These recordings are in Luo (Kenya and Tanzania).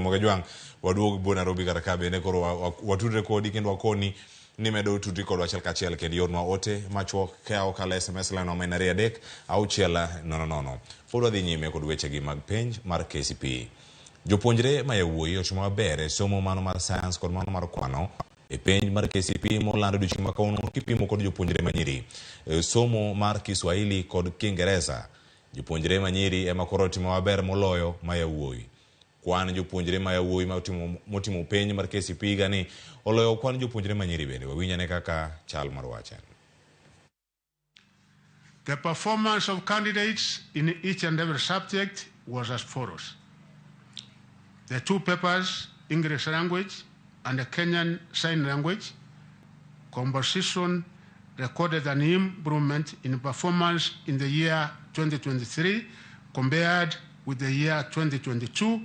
Ramogi Ajwang', waduog bo Nairobi kata ka bende koro watudre kodi kendo wakoni ni medo tudri kodwa achiel kachiel kendo iornwa ote machuok ka okalo SMS line ma en 23600. Pod wadhi nyime kod wechegi mag penj mar KCPE. Jopuonjre ma yawuoyi otimo maber e somo mano mar science kod mano mar kwano e penj mar KCPE moland odiochieng' ma kawuono kipimo kod jopuonjre manyiri. E somo mar Kiswahili kod Kiingereza, jopuonjre manyiri ema koro otimo maber moloyo ma yawuoyi. Kwan jopuonjre ma yawuoyi motimo penj mar KCPE higani oloyo kwan jopuonjre manyiri bende. Wawinj ane kaka chal mar wach en. The performance of candidates in each and every subject was as follows. The two papers, English language and the Kenyan Sign Language, composition recorded an improvement in performance in the year 2023 compared with the year 2022,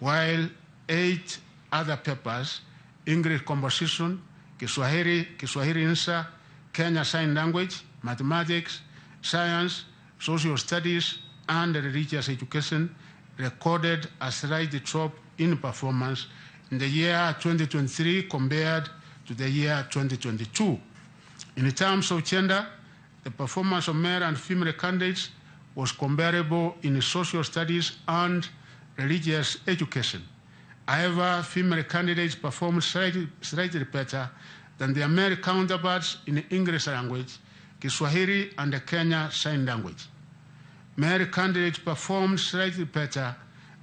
while 8 other papers, English composition, Kiswahili, Kiswahili Insha, Kenya Sign Language, Mathematics, Science, Social Studies, and Religious Education, recorded a slight drop in performance in the year 2023 compared to the year 2022. In terms of gender, the performance of male and female candidates was comparable in social studies and religious education. However, female candidates performed slightly better than their male counterparts in English language, Kiswahili, and the Kenya Sign Language. Male candidates performed slightly better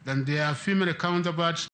than their female counterparts